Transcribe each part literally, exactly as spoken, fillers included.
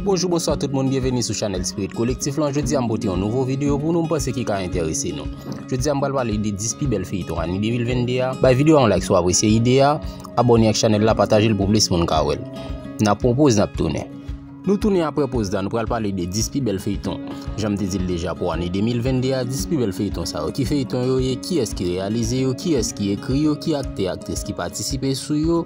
Bonjou, bonswa tout moun, byenveni sou chanèl Spirit Kolektif lan. Jodi a m pote yon nouvo videyo pou nou, m panse ki ka enterese nou. Jodi a m pral pale de dis pi bèl feyton ane de mil venn de a. Bay videyo a yon like si w apresye ide a, abòne ak chanèl la, pataje l pou plis moun ka wè l. N ap pran yon poz, n ap tounen. Nou tounen apre poz la, nou pral pale de dis pi bèl feyton. Jan m te di l deja pou ane de mil venn de a, dis pi bèl feyton sa yo. Ki feyton yo ye, kiyès ki reyalize yo, kiyès ki ekri yo, ki aktè, aktris ki patisipe sou yo,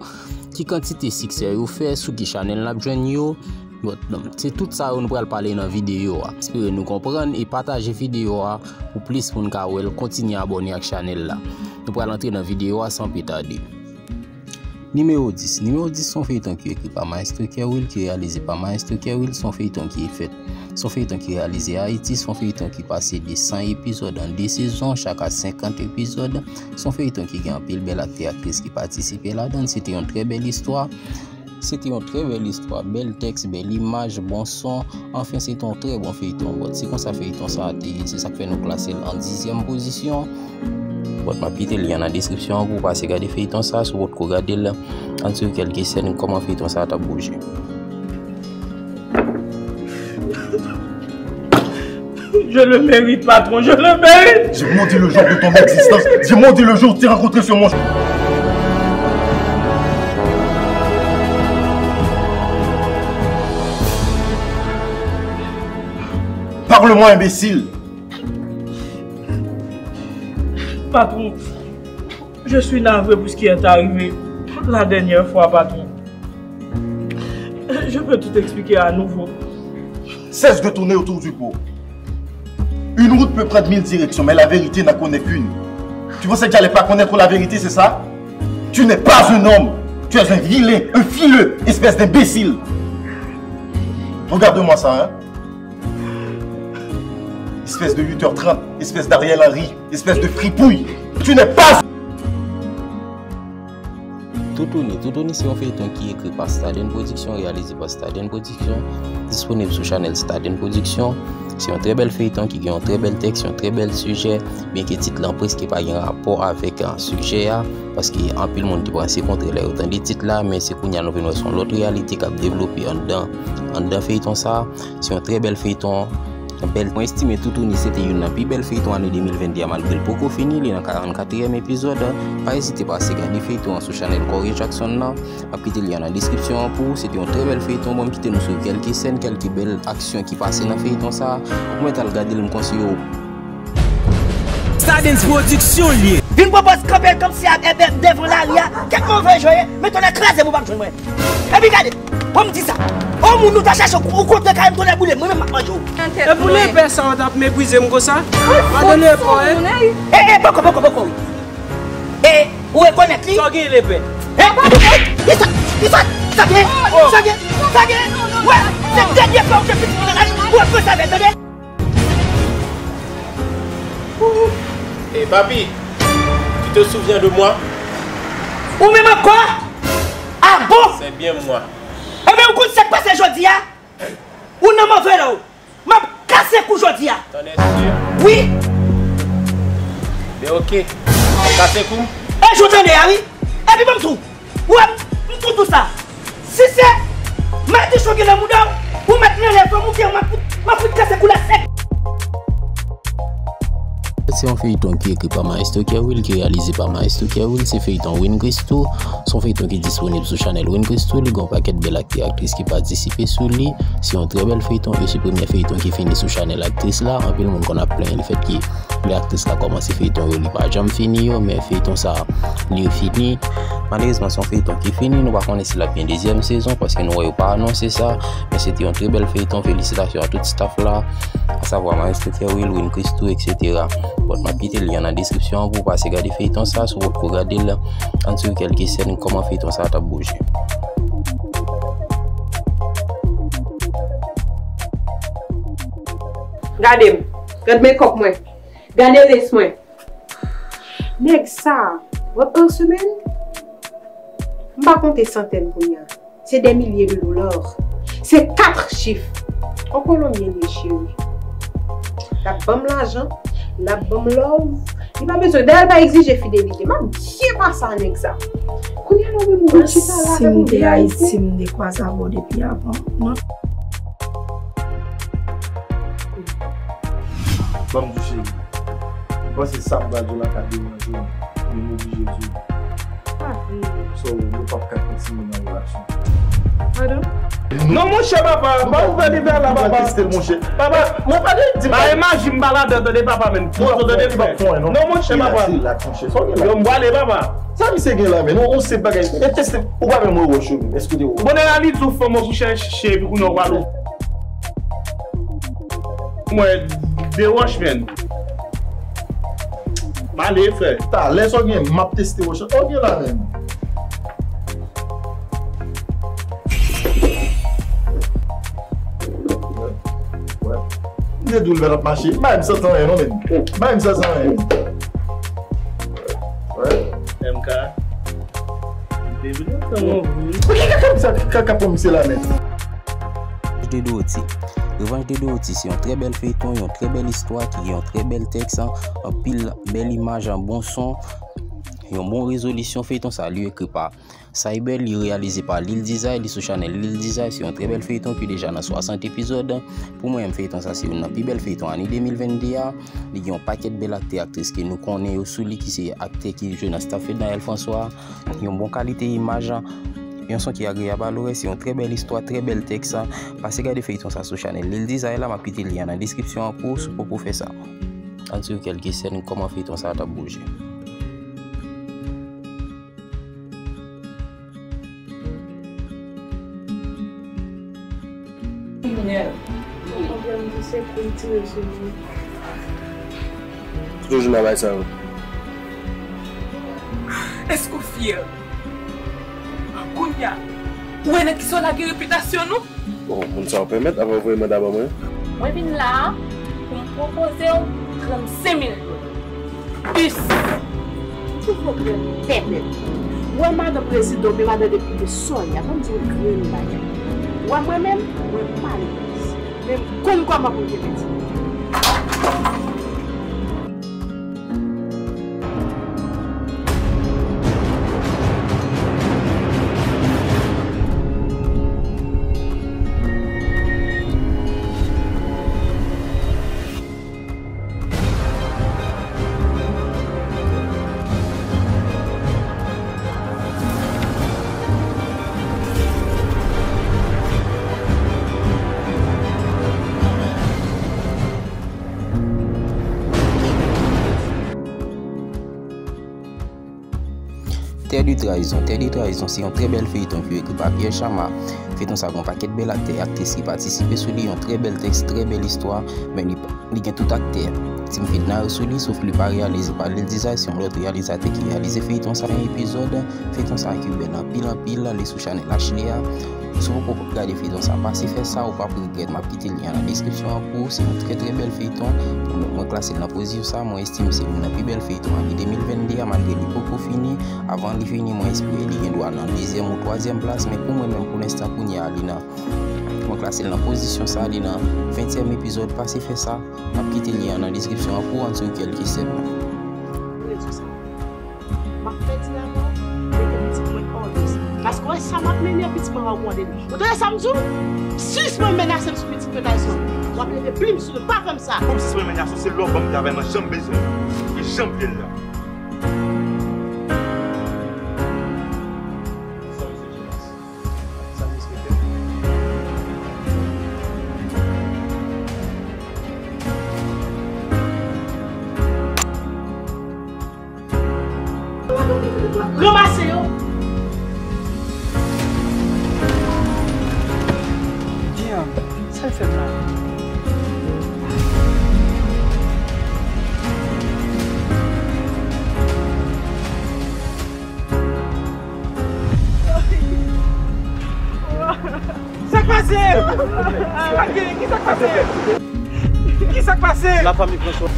ki kantite siksè yo fè, sou ki chanèl n ap jwenn yo. Bon, se tout sa yo nou pral pale nan videyo a. Espere nou konprann e pataje videyo a pou plis moun ka wè l, kontinye abòne ak chanèl la. Nou pral antre nan videyo a san pli tade. Nimewo dis. Nimewo dis se yon feyton ki ekri pa Maestro Kerwill, ki reyalize pa Maestro Kerwill. Se yon feyton ki fèt, se yon feyton ki reyalize Ayiti. Se yon feyton ki pase de san epizòd an de sezon, chak a senkant epizòd. Se yon feyton ki gen anpil bèl aktè, aktris ki patisipe ladan l. Se te yon trè bèl istwa. Se te yon trè bèl istwa, bèl tèks, bèl imaj, bon son. Anfen, se te yon trè bon feyton. Bon, se konsa feyton sa a te ye. Se sa k fè nou klase l an dizyèm pozisyon. Bon, m ap kite lyen an nan deskripsyon an pou w pase gade feyton sa a. Si w potko gade l, ann swiv kèlke sèn kòman feyton sa a t ap bouje. Je le mérite, patron, je le mérite. J'ai maudit le jour de ton existence. J'ai maudit le jour où tu t'es rencontré sur mon chemin. Parle-moi, imbécile. Patron, je suis navré pour ce qui est arrivé la dernière fois, patron. Je peux tout expliquer à nouveau. Cesse de tourner autour du pot. Une route peut prendre mille directions, mais la vérité n'en connaît qu'une. Tu pensais que j'allais pas connaître la vérité, c'est ça? Tu n'es pas un homme. Tu es un vilain, un fileux, espèce d'imbécile. Regarde-moi ça, hein. Espèce de huit heures trente, espèce d'Ariel Henry, espèce de fripouille. Tu n'es pas... Toutouni. Toutouni se yon feyton ki ekri pa Staden Production, reyalize pa Staden Production, disponib sou chanèl Staden Production. Se yon trè bèl feyton ki gen yon trè bèl tèks, yon trè bèl sijè, byenke tit lan prèske pa gen rapò avèk, ah, sijè a, paske anpil moun te panse kontrè lè yo tande tit la, men se kounye a nou vin wè se yon lòt reyalite k ap devlope anndan, anndan feyton sa a. Se yon trè bèl feyton. Bèl, mwen estime Toutouni se te youn nan pi bèl feyton ane de mil venn de a, malgre l poko fini, li nan karannkatriyèm epizòd. Pa ezite pase gade feyton an sou chanèl Corey Jackson nan. M ap kite lyen an nan deskripsyon an pou ou. Se te yon trè bèl feyton. Bon, m kite nou sou kèlke sèn, kèlke bèl aksyon ki pase nan feyton sa a. Ou mèt al gade l, m konseye w. Stardens Production l ye. Vin pran pòz kanpe kòmsi a, e, de-, devan lari a. Kèk move jan ye, men tonnè kraze m, ou p ap jwenn mwen. Epi gade, bon, m di sa. O moun nou ta chache ou kontre kay m, tonnè boule m, mwen menm m ap manje w. E pou lepè sa w t ap meprize m konsa? Madan lepè, e? E, e, poko, poko, poko, wi. E, ou rekonèt li? Sa w gen lepè? E, e, kisa, kisa, sa gen, sa gen, sa gen. Wè, se dènye fwa ou fè pitit mwen nan lari, ou ap fè sa vè, tande? Hey, papi, tu te souviens de moi? Ou menm ankò? Ah bon? C'est bien moi. Ebyen, ou konn sa k pase jodi a? Ou nan move la, w. M ap kase kou jodi a. T'en es sûr? Wi. Ben, ok. M ap kase kou m. E jan w tande a, wi. Epi ban m tou. Ou wè, m tou tou sa. Si se madichon gen nan mouda w, ou mèt nan lè fò moute, m ap fout, m ap fout kase kou la sèk. Se yon feyton ki ekri pa Maestro Kerwill, ki reyalize pa Maestro Kerwill. Se feyton Win Christou. Se yon feyton ki disponib sou chanèl Win Christou. Li gen yon pakèt bèl aktè, aktris ki patisipe sou li. Se yon trè bèl feyton e se premye feyton ki fini sou chanèl aktris la. Anpil moun konn ap plenyen lefèt ke lè aktris la kòmanse feyton yo, li pa janm fini yo, men feyton sa, li fini. Malerezman, se yon feyton ki fini, nou pa konnen si l ap gen dezyèm sezon, paske nou wè yo pa anonse sa, men se te yon trè bèl feyton, felisitasyon a tout staff la, asavwa Maestro Kerwill, Win Christou, et cetera. Bon, m ap kite lyen an nan deskripsyon an pou w pase gade feyton sa, si w potko gade l, ann swiv kèlke sèn kòman feyton sa t ap bouje. Gade m. Gad makeup mwen. Gade lace mwen. Nèg sa, w ap an semèn? M pa konte santèn kounye a. Se dè milye de dola. Se kat chif. On Kolonbyen li ye, cheri. L ap ban m lajan, l ap ban m love. Li pa bezwen, dayè l pa egzije fidelite. M ap byen pase a nèg sa. Kounye a la, ou menm ou chita la, si m te Ayiti, m te kwaze avè w depi avan. Non. Ban m di w cheri, m panse sa m pral di w la ka deranje w, men m oblije di w. So, nou p ap ka kontinye nan relasyon. Pardon? Non, monchè, papa, pa ouvè livè la, papa. Papa, mwen pa gen di ba imaj m pa ladan, tande, papa, men. Tande, frè. Non, monchè, papa. Yo, m prale, papa. Sa misye gen la, men? Non, on se bagay. E teste, ou pa menm wè wòch yo, men. Èske w te wè? Bonè a li di w fanm ou pou chèche, epi kounye a w pral ou. Mwen, de wòch, men. M ale, frè. Talè sa w gen, m ap teste wòch. Sa w gen la, men? M te di w l pa t ap mache. M pa menm santi anyen non, men. M pa menm santi anyen. M K. M te vin ansanm avè w. Pou ki kaka misye la, men? Revanche de Dorothy. Revanche de Dorothy se yon trè bèl feyton, yon trè bèl istwa ki gen yon trè bèl tèks, anpil bèl imaj, bon son, yon bon rezolisyon. Feyton sa li ekri pa Cyber, li reyalize pa Lil Dizay, li sou chanèl Lil Dizay. Se yon trè bèl feyton ki deja nan swasant epizòd. Pou mwen menm, feyton sa se youn nan pi bèl feyton ane de mil venn de a. Li gen yon pakèt bèl aktè, aktris ke nou konnen yo sou li, ki se aktè ki jwe nan staff Fednaelle François. Yon bon kalite imaj, yon son ki agreyab a lorèy, se yon trè bèl istwa, trè bèl tèks. Pase gade feyton sa sou chanèl Lil Dizay la, m ap kite lyen an nan deskripsyon an pou ou si w poko fè sa. Ann swiv kèlke sèn kòman feyton sa t ap bouje. Kriminèl. Pwoblèm di se kou l tire sou li. Toujou nan bagay sa yo. Èske w fyè? Kounye a, ou wè nan kisa w lage repitasyon nou? Bon, moun sa yo pèmèt, avan w voye manda ban mwen. Mwen vin la a pou m pwopoze w trannsenk mil dola. Bis. Ki pwoblèm pèpèt? Ou wè madan prezidan oubyen madan depite Sonya, ban m di w yon grenn bagay. Ou wè mwen menm, mwen pa legliz. Men m konn kòman pou m kenbe dignite m. Terre de Trahison. Terre de Trahison se yon trè bèl feyton ki ekri pa Pierre Chama. Feyton sa gen yon pakèt bèl aktè, aktris ki patisipe sou li, yon trè bèl tèks, trè bèl istwa, men li, li gen tout aktè Team Fedna yo sou li, sof li pa reyalize pa Lil Dizay, se yon lòt reyalizatè ki reyalize feyton sa, yon epizòd. Feyton sa ki bèl anpil, anpil, li sou chanèl H D A. Si w poko gade feyton sa, pase fè sa, ou p ap regrèt. M ap kite lyen an nan deskripsyon an pou ou. Se yon trè, trè bèl feyton. Mwen, mwen klase l nan pozisyon sa, mwen estime se youn nan pi bèl feyton ane de mil venn de a, malgre li poko fini. Avan li fini, mwen espere li gen dwa nan dezyèm ou twazyèm plas, men pou mwen menm, pou lenstan, kounye a, li nan, mwen klase l nan pozisyon sa, li nan ventyèm epizòd. Pase fè sa, m ap kite lyen an nan deskripsyon an pou w ann swiv kèlke sèn. M ap fè ti dakò, mete pitit mwen hors de sa. Paske w wè sa m ap mennen, pitit mwen va gwande li. Ou tande sa m di w? Sispann menace m sou pitit mwen, Tyson. W ap leve plim sou li. Pa fè m sa. Kòm sispann menace w, se lè w ban m travay mwen jan m bezwen l. E jan m vle l la. Ranmase yo. Damn, sa l fè m la? Sa k pase? Sa k gen? Kisa k pase? Kisa k pase? Lafanmi pran swen.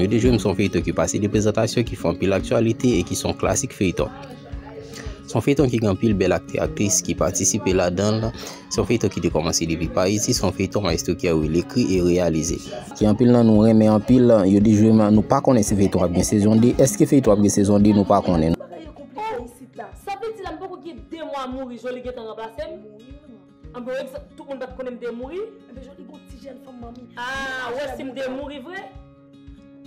Yo de jwe m se yon feyton ki pase de prezantasyon, ki fè anpil aktyalite e ki se yon klasik feyton. Se yon feyton ki gen anpil bèl aktè, aktris ki patisipe ladan l. Se yon feyton ki te kòmanse depi pa isi, se yon feyton Maestro Kerwil ekri e reyalize. Ki anpil nan nou renmen anpil, yo de jwe m, nou pa konnen si feyton ap gen sezon de. Èske feyton ap gen sezon de, nou pa konnen. Sa vle di la, m poko gen de mwa mouri, Joly gentan ranplase m? An bon egzanp, tout moun pa t konnen m te mouri. Enben, Joly, gon ti jèn fanm manmi. Ah, ou wè si m te mouri vre?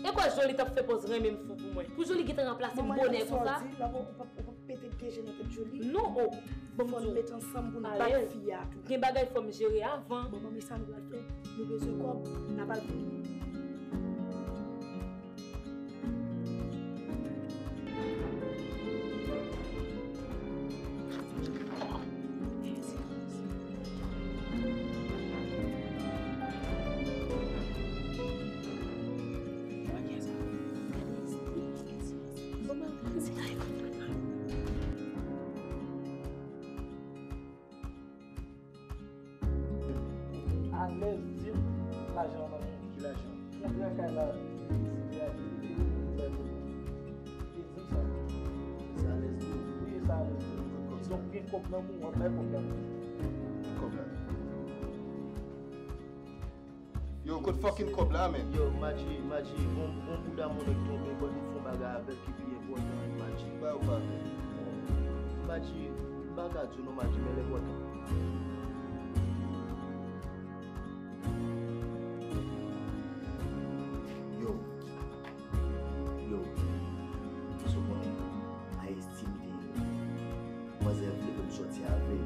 E kwè Joly t ap fè pòz renmen m fou pou mwen? Pou Joly gentan ranplase m bonè konsa? Ou p ap pete de je nan tèt Joly. Non, oh, bon, fò n met ansanm pou n bat fi a tou. Gen bagay fò m jere avan. Bon, manmi, sa nou pral fè? Nou bezwen kòb, n ap al. Alèz, di m lajan an nan men w. Ki lajan? Nan lakay la, li di m sa. Sa alèz tou. Wi, sa alèz tou. Kidonk, gen kòb nan men w, w ap bay kòb la. Kòb la. Yo, kot fucking kòb la, man? Yo, Madji, Madji, gon, gon bouda moun k tonbe, ban nou fè yon bagay avè l ki pi enpòtan, Madji. Ba yo pa vre. Madji, m pa ka di w non, Madji, men l enpòtan. Yo. Yo. Sou konnen, a estime de manzè vle pou m sòti avè l.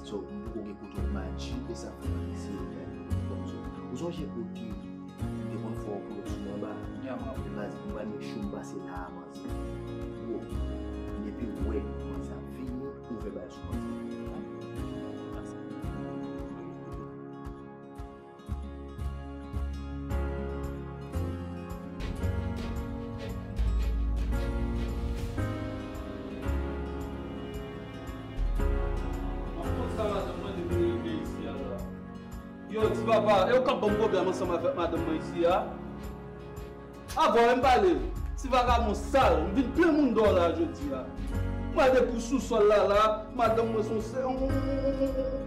So, m poko gen kontwòl Madji, e sa fè m ap eseye fè l. Bon, so, ou sonje kote m te konn fè w pou lòt sou anba? Baz, m pral make sure m pase la a, manzè. Bro, depi w wè manzè ap vini, ouvè bal sou manzè. Yo, ti papa, e ou k ap ban m pwoblèm ansanm avèk madanm mwen isi a? Avè w m pale, ti vagabon sal, m vin plen moun dèyè w la jodi a. M pral depi w sou sòl la la, madanm mwen se yon se.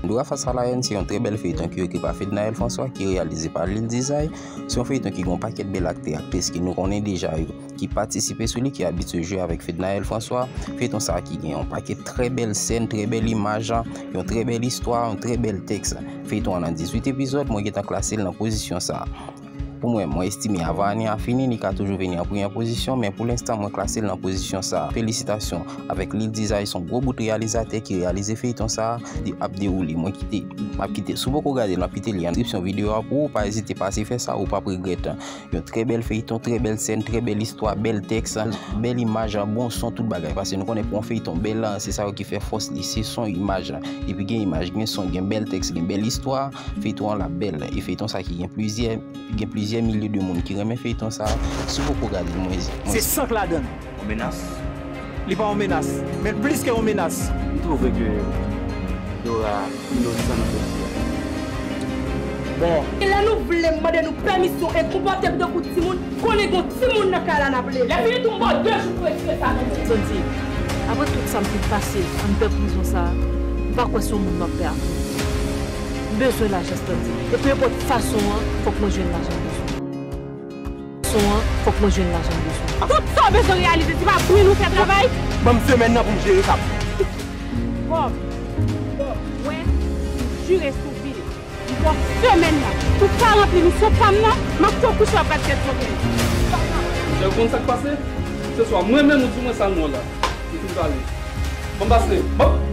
Dura Fas a la Haine se yon trè bèl feyton ki ekri pa Fednaelle François, ki reyalize pa Lil Dizay. Se yon feyton ki gen yon pakèt bèl aktè, aktris ke nou konnen deja yo, ki patisipe sou li, ki abitye jwe avèk Fednaelle François. Feyton sa a ki gen yon pakèt trè bèl sèn, trè bèl imaj, yon trè bèl istwa, yon trè bèl tèks. Feyton an nan dizuit epizòd, mwen gentan klase l nan pozisyon sa a. Pou mwen, mwen estime avan ane a fini, li ka toujou vini an premyè pozisyon, men pou lenstan, mwen klase l nan pozisyon sa a. Felisitasyon avèk Lil Dizay, se yon gwo bout reyalizatè ki reyalize feyton sa a, li ap dewoule. Mwen kite, m ap kite, si w poko gade l, m ap kite lyen nan deskripsyon videyo a pou ou, pa ezite pase fè sa, ou p ap regrèt. Yon trè bèl feyton, trè bèl sèn, trè bèl istwa, bèl tèks, bèl imaj, bon son, tout bagay. Paske nou konnen pou yon feyton bèl, se sa yo ki fè fòs li, se son, imaj. Epi gen imaj, gen son, gen bèl tèks, gen bèl istwa, feyton an la bèl. E feyton sa ki gen plizyè Gen plizyè milye de moun ki renmen feyton sa a. Si w poko gade l, mwen, mwen. Se san k ladan l. Yon menas? Li pa yon menas, men l plis ke yon menas. M twouve ke Dora inosan nan dosye a. Bon. E lè nou vle, m mande nou pèmisyon e konpòte m tankou timoun, konnen gon timoun nan kay la n ap leve. Lè fini tou m ba w de jou pou retire sa nan men w. Sandy, apre tout sa m fin pase anndan prizon sa a, m pa kwè se yon moun m ap pè ankò. M bezwen lajan, Sandy. E pou nenpòt fason an, fòk mwen jwenn lajan m bezwen. Fason an, fòk mwen jwenn lajan m bezwen. Tout sa w bezwen reyalize, se pa mwen nou fè travay. Ban m semèn nan pou m jere sa. Bòb, Bòb, mwen, m jire sou vi m. M ba w semèn nan. Si w pa ranpli misyon pa m nan, m ap fè w kouche w ap gad tèt sote. Misye, ou konn sa k pase? Se swa mwen menm ou di mwen sa l non la. M fin pale. Ban m pase. Ban m.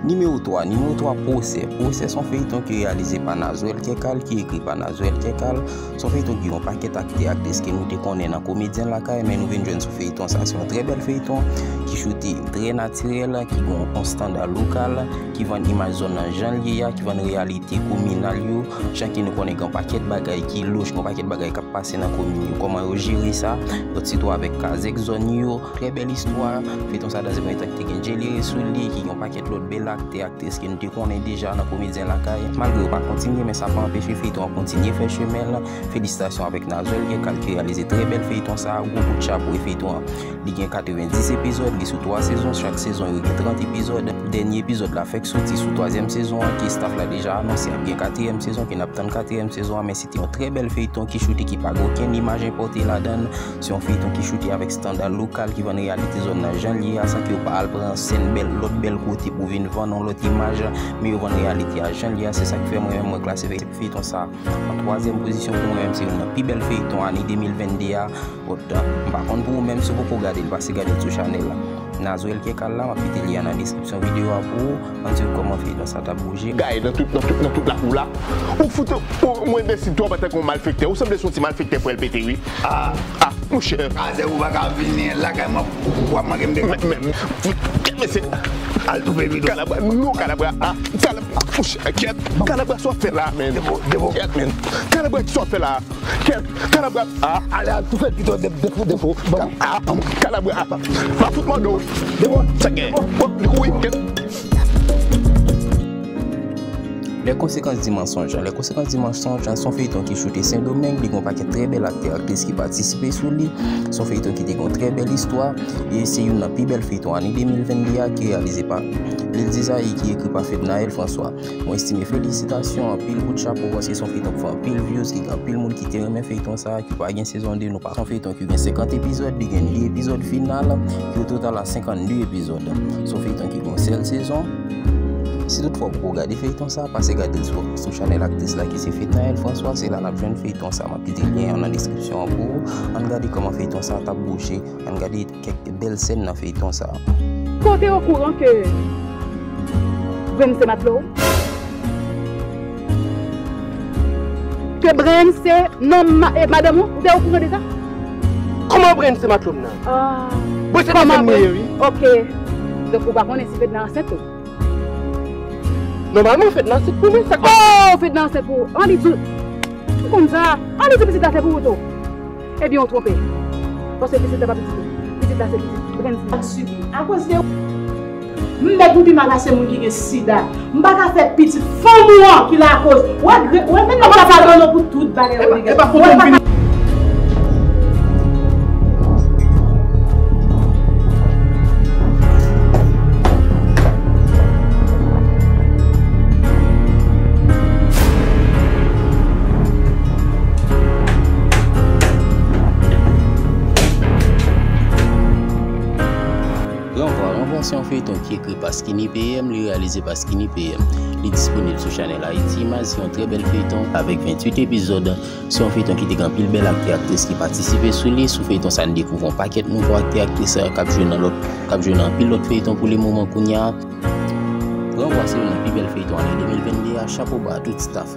Nimewo twa, nimewo twa, Pwosè. Pwosè se yon feyton ki reyalize pa Nazwèl Kèkal, ki ekri pa Nazwèl Kèkal. Se yon feyton ki gen yon pakèt aktè, aktris ke nou te konnen nan Komedyen Lakay, men nou vin jwenn sou feyton sa. Se yon trè bèl feyton ki choute trè natirèl, ki gen yon estanda lokal, ki vann imaj zòn nan jan l ye a, ki vann reyalite kominal yo. Jan ke nou konnen gen yon pakèt bagay ki louch, gen yon pakèt bagay k ap pase nan komin yo, kòman yo jere sa, lòt sitou avèk kazèk zòn yo. Trè bèl istwa. Feyton sa a, se yon feyton ki te gen Djelere sou li, ki gen yon pakèt lòt bèl Aktè, aktris ke nou te konnen deja nan Komedyen Lakay. Malgre yo pa kontinye, men sa pa anpeche feyton an kontinye fè chemen l. Felisitasyon avèk Nazwèl Kèkal ki reyalize trè bèl feyton sa a. Gwo kout chapo e feyton an. Li gen katrevendis epizòd, li sou twa sezon, chak sezon yo gen trant epizòd. Dènye epizòd la fèk soti sou twazyèm sezon an, ke staff la deja anonse ap gen katriyèm sezon, ke n ap tann katriyèm sezon an, men se te yon trè bèl feyton ki choute, ki pa gen okenn imaj enpòte ladan l. Se yon feyton ki choute avèk estanda lokal, ki vann reyalite zòn nan jan l ye a, san ke yo pa al pran sèn bèl, lòt bèl kote pou vin vann yon lòt imaj, men yo vann reyalite a jan l ye a. Se sa k fè mwen menm mwen klase fey-, feyton sa a an twazyèm pozisyon pou mwen menm, se youn nan pi bèl feyton ane de mil venn de a. Bon, m pa konn pou ou menm, si w poko gade l, pase gade l sou chanèl la. Nazwèl Kèkal la, m ap kite lyen an nan deskripsyon videyo a pou ou. Ann di w kòman feyton sa t ap bouje. Gaye nan tout, nan tout, nan tout lakou la. Ou fout, ou, mwen desi twò pa tankou yon malfektè. Ou sanble se yon ti malfektè frè l pete, wi. Ah, ah, monchè. Azè ou pa ka vini lakay mwen, w ap manke m de. Men, men, kèt mesye. Al toufe pito. Kalabwa, non, Kalabwa, ah, Kalabwa, monchè, kèt. Kalabwa, sa w ap fè la, men. Depo, depo. Kèt, men. Kalabwa, sa w ap fè la. Kèt, Kalabwa, ah. Ale, al toufe pito, de, de, de, de, ah, Kalabwa, ah. Pa fout mòde w. Depo. Sa gen. Bon, li kouri, kèt. Les conséquences du mensonge. Les conséquences du mensonge, se yon feyton ki choute Sendomeng, li gen yon pakèt trè bèl aktè, aktris ki patisipe sou li. Se yon feyton ki te gen yon trè bèl istwa, e se youn nan pi bèl feyton ane de mil venn de a ki reyalize pa Lil Diza e ki ekri pa Fednaelle François. Mwen estime felisitasyon, anpil kout chapo, paske se yon feyton ki fè anpil views, ki gen anpil moun ki te renmen feyton sa, ki pa gen sezon de, nou pa, se yon feyton ki gen senkant epizòd, li gen de epizòd final, ki o total a senkannde epizòd. Se yon feyton ki gen yon sèl sezon. Si toutfwa ou poko gade feyton sa, pase gade l sou, sou chanèl aktris la ki se Fednaelle François, se la n ap jwenn feyton sa. M ap kite lyen an nan deskripsyon an pou ou. Ann gade kòman feyton sa t ap bouje, ann gade kèk bèl sèn nan feyton sa. Ke w te okouran ke Brens se matlo w? Ke Brens se nonm ma-, e, madanm ou? Ou te okouran de sa? Kòman Brens se matlo m nan? Ah. Brens se kòman madanm mwen ye, wi. Ok. Donk ou pa konnen si Fedna ansent tou? Nòmalman, Fedna ansent pou mwen, sa k pase? Oh, Fedna ansent pou ou. Ann li di w, m konn sa. Ann li di pitit la se pou ou tou. Ebyen, ou twonpe. Paske pitit la pa pitit ou. Pitit la se pitit Brens. Ak sibi. Akoz de ou, m mèg m pi mal pase moun ki gen sida. M pa ka fè pitit fanm ou an ki lakoz. Ou wè gre-, ou wè menm nan papa Rano pou tout bagay Rodriguez. Epa, epa, Ranvwa, Ranvwa se yon feyton ki ekri pa Skinny P M, li reyalize pa Skinny P M. Li disponib sou chanèl Haïti Image, se yon trè bèl feyton avèk venntuit epizòd. Se yon feyton ki te gen anpil bèl aktè, aktris ki patisipe sou li. Sou feyton sa, n dekouvri yon pakèt nouvo aktè, aktris, k ap jwe nan lòt, k ap jwe nan anpil lòt feyton pou le moman kounye a. Ranvwa se youn nan pi bèl feyton ane de mil venn de a. Chapo ba a tout staff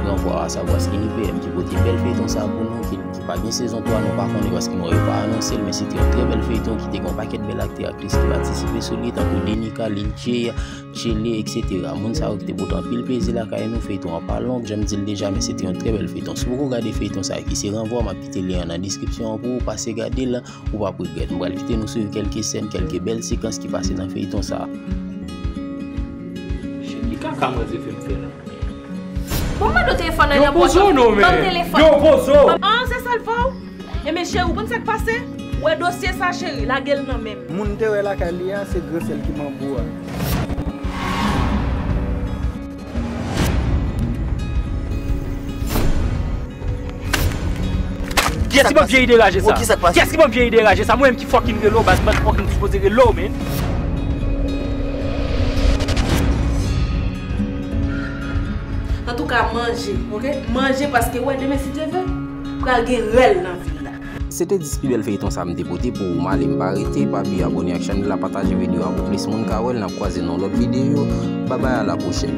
Ranvwa, asavwa Skinny P M ki pote bèl feyton sa pou nou, ki, ki pa gen sezon twa, nou pa konnen paske nou wè yo pa anonse l, men se te yon trè bèl feyton ki te gen yon pakèt bèl aktè, aktris ki patisipe sou li, tankou Denica, Lil Jay, Tchele, etsetera. Moun sa yo ki te pote anpil plezi lakay nou. Feyton an pa long, jan m di l deja, men se te yon trè bèl feyton. Si w poko gade feyton sa ki se Ranvwa, m ap kite lyen an nan deskripsyon an pou ou pase gade l, ou p ap regrèt. M pral kite nou swiv kèlke sèn, kèlke bèl sekans ki pase nan feyton sa. Shit, ki kaka manze fè m fè la? Bon, mande w telefòn nan nan pòch ou. Ban m telefòn. Yo, pozo! Ah, se sa l fè w? Enben, cheri, ou konn sa k pase? Ou wè dosye sa, cheri, lage l nan men m. Moun m te wè lakay li a, se gran sè l ki manbo a. Kiyès ki ban m vye ide raje sa? Kiyès ki ban m vye ide raje sa? Mwen menm ki fucking rele w, baz, mwen fucking sipoze rele w, man. Antouka, manje, oke? Manje, paske, wè, demen, si Dye vle, pral gen rèl nan vil la. Se te dis pi bèl feyton sa m te pote pou ou. M ale, m pa rete. Pa bliye abòne ak chanèl la, pataje videyo a pou plis moun ka wè l. N ap kwaze nan yon lòt videyo. Babay, a la pwochèn.